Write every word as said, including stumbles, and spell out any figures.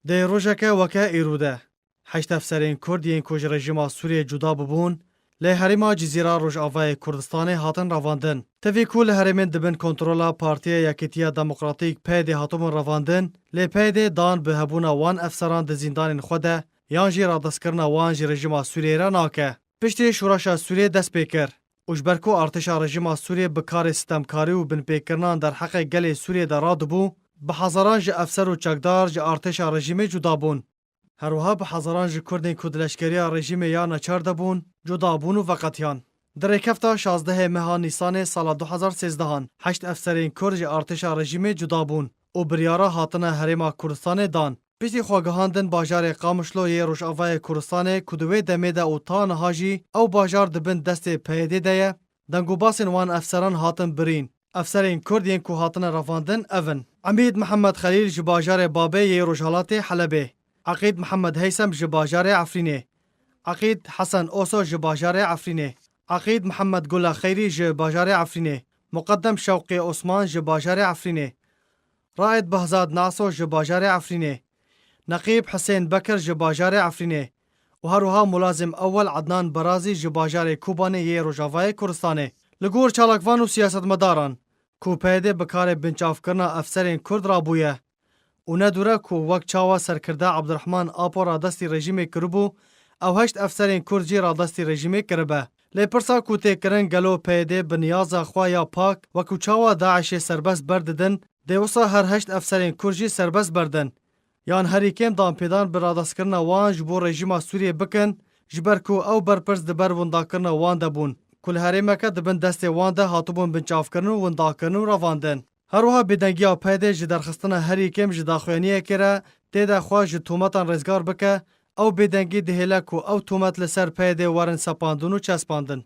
Dê rojeke weke îro de, heşt efserên Kurd yên ku ji rejîma Sûriyê cuda bibûn, lê herêma Cizîra Rojavayê Kurdistanê hatin revandin. Tevî ku li herêmên dibin kontrola Partiya Yekîtiya Demokratîk, P Y D, hatibûn revandin, lê P Y D dan bi hebûna wan efseran di zîndanên xwe de yan jî radestkirina wan ji rejîma Sûriyê re nake. Piştî şoreşa Sûriyê dest pê kir û ji ber ku artêşa rejîma Sûriyê bi karê sitemkarî û binpêkirinan derheqê gelê Sûriyê de radibû, bi hezaran ji efser û çekdar ji artêşa rejîmê cuda bûn. Her wiha bi hezaran ji Kurdên ku di leşkeriya rejîmê ya neçar de bûn, cuda bûn û veqetiyan. Di rêkefta şazdehê meha Nîsanê sala du hezar sêzdehan, heşt efserên Kurd ji artêşa rejîmê cuda bûn û biryara hatina Herêma Kurdistanê dan. Piştî xwe gihandin bajarê Qamişlo yê Rojavayê Kurdistanê ku di wê demê de û ta niha jî ew bajar di bin destê P Y D de ye, dengûbasên wan efseran hatin birîn. Efserên Kurd yên ku hatine revandin ev in: Emîd Mihemed Xelîl ji bajarê Babê yê rojhilatê Helebê, Eqîd Mihemed Heysem ji bajarê Efrînê, Eqîd Hesen Oso ji bajarê Efrînê, Eqîd Mihemed Gula Xeyrî ji bajarê Efrînê, Muqeddem Şewqî Osman ji bajarê Efrînê, Raed Behzad Naso ji bajarê Efrînê, Neqîb Hisên Bekir ji bajarê Efrînê û her wiha Mulazim Ewel Ednan Berazî ji bajarê Kobanê yê Rojavayê Kurdistanê. Li gor çalakvan û siyasetmedaran ku P Y D bi karê binçavkirina efserên Kurd rabûye û ne dûr e ku wek çawa serkirde Abdurrahman Apo radestî rejîmê kiribû, ew heşt efserên Kurd jî radestî rejîmê kiribe. Lê pirsa ku tê kirin, gelo P Y D bi niyaza xwe ya pak, wekû çawa DAIŞê serbest berdidin, dê wisa her heşt efserên Kurd jî serbest berdin? Yan herî kêm danpêdan bi radestkirina wan ji bo rejîma Sûriyê bikin, ji ber ku ew berpirs di ber windakirina wan de bûn, ku li herêmeke di bin destê wan de hatibûn binçavkirin û windakirin û revandin. Her wiha bêdengiya P Y D ji derxistina herî kêm ji daxuyaniyekê re tê de xwe ji tometan rêzgar bike, ew bêdengî dihêle ku ew tomet li ser P Y D werin sepandin û çespandin.